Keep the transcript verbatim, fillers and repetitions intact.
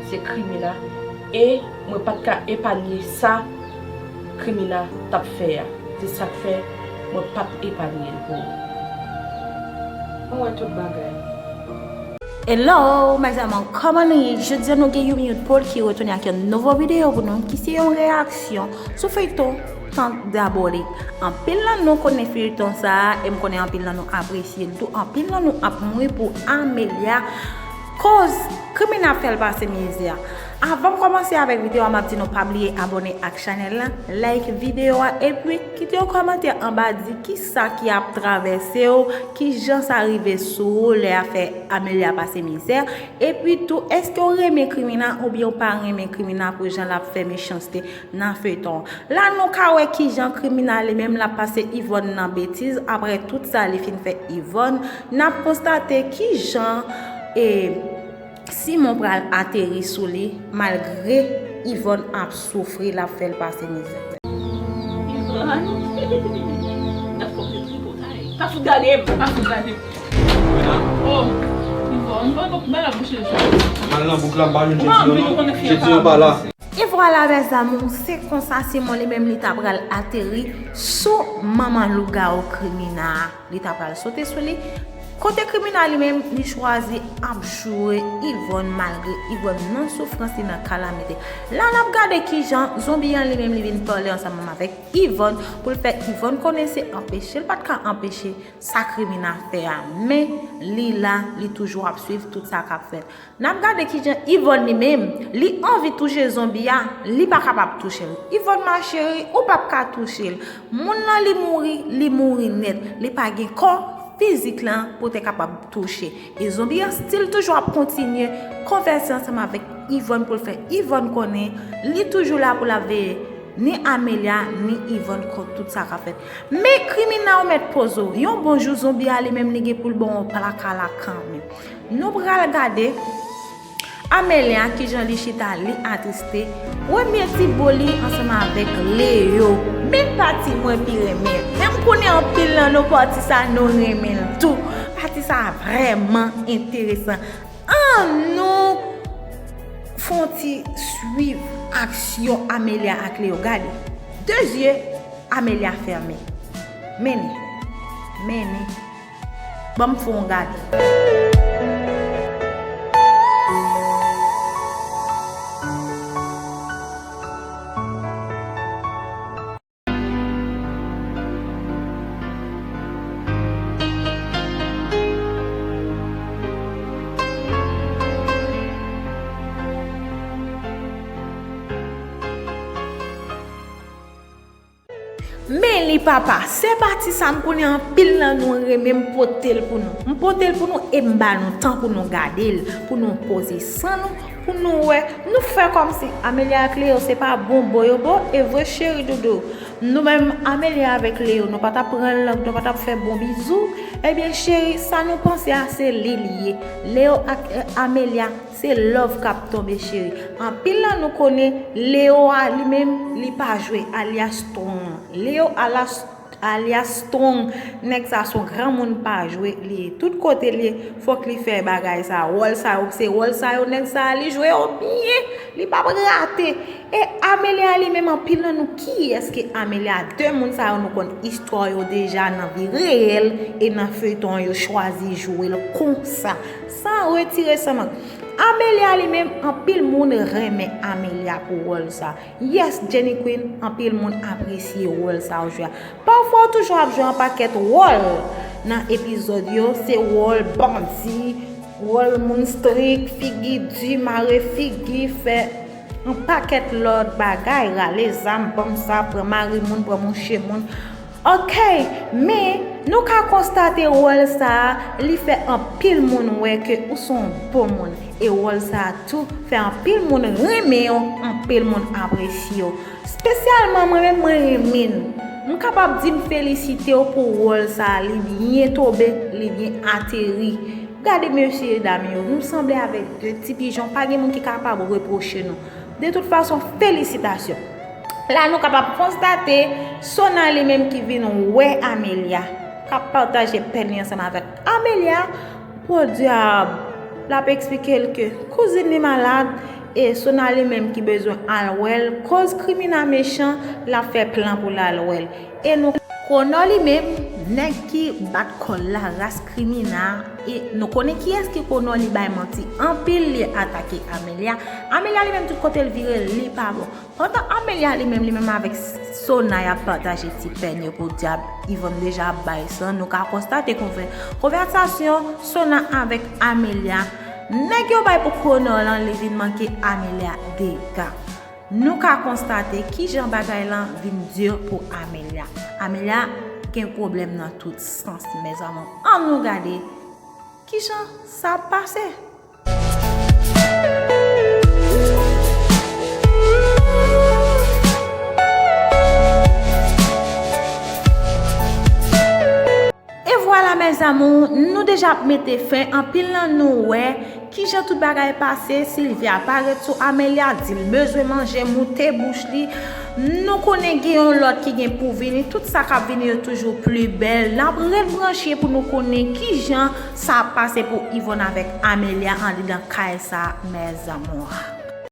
Se Krimina. E mwen pa t ka epanye sa Krimina t ap fè a. Se sa k fè mwen pa t epanye l pou ou. Mwen wè tout bagay. Hello, mes amours, kòman nou ye? Jodi a nou gen Youmi Youthpole ki retounen ak yon nouvo videyo pou nou, ki se yon reyaksyon sou feyton Tant Dyabòlik. Anpil nan nou konnen feyton sa a, e m konnen anpil nan nou apresye l tou. Anpil nan nou ap mouri pou Amelia, koz Krimina fè l pase mizè. Avan m kòmanse avèk videyo a, m ap di nou pa bliye abòne ak chanèl la, like videyo a, epi kite yon kòmantè anba, di kisa ki ap travèse w, kijan sa rive sou ou lè a fè Amelia pase mizè, epi tou, èske w renmen Krimina oubyen w pa renmen Krimina pou jan l ap fè mechanste nan feyton an? La nou ka wè kijan Krimina li menm l ap pase Yvonne nan betiz, apre tout sa li fin fè Yvonne, n ap konstate kijan, e, Simon pral ateri sou li, malgre Yvonne ap soufri, l ap fè l pase mizè. Yvonne, n ap fè w tripotay. Pa fout gade m. Pa fout gade m. Oh, Yvonne, ba, ba, ba la bouche. M al nan bouk la, m pa jwenn jeti yo non. Jeti yo pa la. E vwala, mes amours, se konsa Simon li menm li ta pral ateri sou manman lougawou Krimina a. Li ta pral sote sou li. Kote Krimina li menm, li chwazi ap joure Yvonne, malgre Yvonne nan soufrans, li nan kalamite. La n ap gade kijan zonbi an li menm li vin pale ansanm avèk Yvonne pou l fè Yvonne konnen se anpeche l pa t ka anpeche sa Krimina fè a. Men li la, li toujou ap swiv tout sa k ap fèt. N ap gade kijan Yvonne li menm, li anvi touche zonbi a, li pa kapab touche l. Yvonne ma chérie, ou p ap ka touche l. Moun nan li mouri, li mouri nèt. Li pa gen kò fizik lan pou te kapab touche. E zonbi an still toujou ap kontinye konvèse ansanm avèk Yvonne pou l fè Yvonne konnen li toujou la pou l ap veye ni Amelia, ni Yvonne kont tout sa k ap fèt. Men Krimina, ou mèt poze w. Yon bon jou zonbi a li menm li gen pou l ba w yon plaka la kanmenm. Nou pral gade Amelia kijan li chita, li atriste. Premye ti bo li ansanm avèk Leo. Men pati mwen pi renmen. Men m konnen anpil nan nou pati sa nou renmen l tou. Pati sa vrèman enteresan. Ann nou fè yon ti swiv aksyon Amelia ak Leo. Gade. De zye Amelia fèmen. Mennen. Mennen. Ban m fè w gade. Men li papa, se pati sa m konnen anpil nan nou renmen m pote l pou nou. M pote l pou nou e m ba nou tan pou nou gade l, pou nou poze san nou, pou nou wè. Nou fè kòmsi Amelia ak Leo se pa bon bo yo bo, e vre cheri doudou. Nou menm Amelia avèk Leo, nou pa t ap pran lang, nou pa t ap fè bon bizou. Ebyen cheri, sa nou panse a se li li ye. Leo ak, eh, Amelia, se love k ap tonbe cheri. Anpil nan nou konnen Leo a li menm, li pa jwe, alyas Strong. Leo alyas, alyas Strong, nèg sa se yon granmoun pa jwe li ye. Tout kote li ye, fòk li fè bagay sa, wòl sa yo, se wòl sa yo, nèg sa li jwe yo byen, li p ap rate. E Amelia li menm, anpil nan nou, kiyès ki Amelia? De moun sa yo nou konn istwa yo deja nan vi reyèl e nan feyton an, yo chwazi jwe l konsa, san retire san mank. Amelia li menm, anpil moun renmen Amelia pou wòl sa. Yes, Jenny Queen, anpil moun apresye wòl sa w jwe a. Pafwa w toujou ap jwe yon pakèt wòl nan epizòd yo, se wòl bandi, wòl moun strik, figi di, mare figi, fè yon pakèt lòt bagay, rale zam, ban m sa, pran mari moun, pran mouche moun. Ok, men nou ka konstate wòl sa a, li fè anpil moun wè ke ou se yon bon moun. E wòl sa a tou fè anpil moun renmen w, anpil moun apresye w. Espesyalman mwen menm, mwen renmen l. M kapab di m felisite w pou wòl sa a, li byen tonbe, li byen ateri. Gade mesye dam yo, nou sanble avèk de ti pijon, pa gen moun ki kapab repwoche nou. De tout fason, felisitasyon. La nou kapab konstate Sona li menm ki vin wè Amelia, k ap pataje pèn li ansanm avèk Amelia. Podyab, L ap eksplike l ke kouzin li malad e Sona li menm ki bezwen al wè l, koz Krimina mechan, l ap fè plan pou l al wè l. E nou Konò li menm, nèg ki bat kò l la, ras Krimina, e nou konnen kiyès ki Konò, li bay manti anpil, li atake Amelia. Amelia li menm tout kote l vire, li pa bon. Pandan Amelia li menm, li menm avèk Sona y ap pataje ti pènye pou dyab, Yvonne deja ap bay san, nou ka konstate konvè-, konvèsasyon Sona avèk Amelia, nèg yo bay pou Konò lan, li vin manke Amelia dega. Nou ka konstate kijan bagay lan vin di pou Amelia. Amelia gen pwoblèm nan tout sans, mes amours. Ann nou gade kijan sa ap pase. E vwala, mes amours, nou deja ap mete fen. Anpil nan nou wè kijan tout bagay pase. Sylvia parèt sou Amelia, di l bezwen manje, moute bouch li. Nou konnen gen yon lòt ki gen pou vini. Tout sa k ap vini yo toujou pli bèl. N ap ret branche pou nou konnen kijan sa ap pase pou Yvonne avèk Amelia andedan kay sa, mes amours.